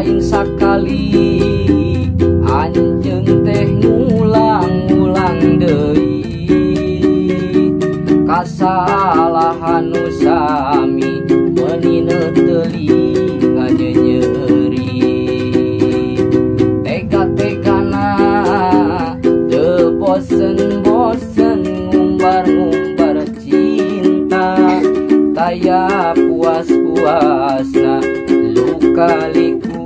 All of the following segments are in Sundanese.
Lain sakali anjeun teh ngulang-ngulang deui kasalahan nu sami meuni neuteli ngajenyeri tega-tegana teu bosen-bosen ngumbar-ngumbar cinta taya puas-puasna luka liku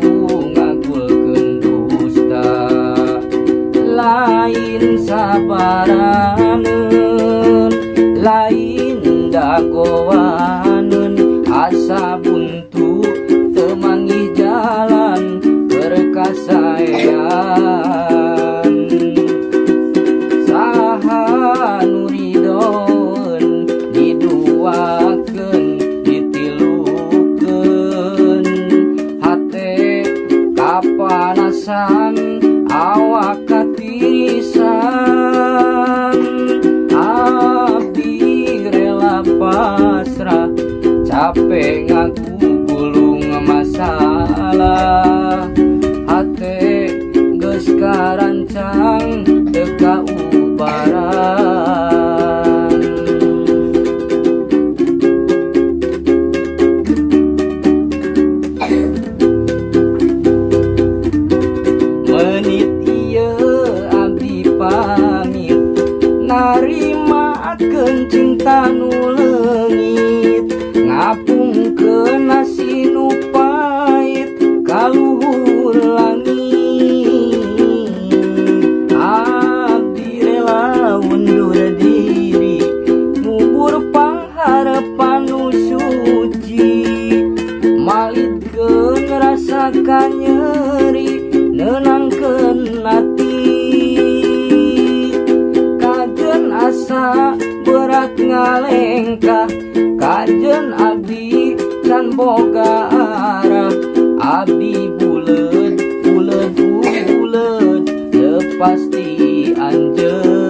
ngagulkeun dusta lain sabaraneun lain dagoaneun asa buntu teu manggih jalan keur kasaean saha nu ridoeun diduakeun ditilukeun hate kapanasan awak katirisan abdi rela pasrah capek ngagugulung masalah hate geus karancang teu kaubaran. Menit ieu abdi pamit narimakeun cinta nu leungit ngapungkeun nasi nu pait ka luhur langit abdi rela undur diri ngubur pangharepan nu suci malitkeun rasa kanyeri nenangkeun hati kajen asa berat ngalengkah kajen abdi can boga arah abdi buleud buleud buleud teu pasti anjeun.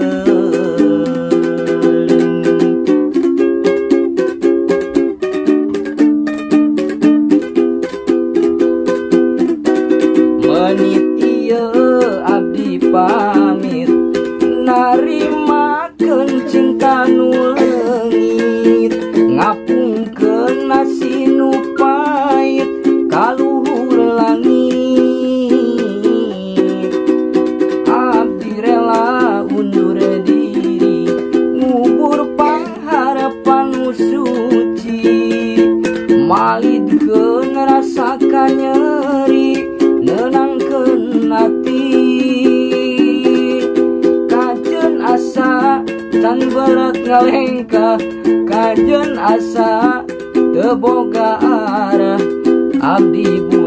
Menit ieu abdi pamit narimakeun cinta nu leungit ngapungkeun nasi nu pait ka luhur langit abdi rela undur diri ngubur pangharepan nu suci malidkeun rasa kanyeri nenangkeun hati kajen asa can berat ngalengkah kajen asa teu boga arah abdi.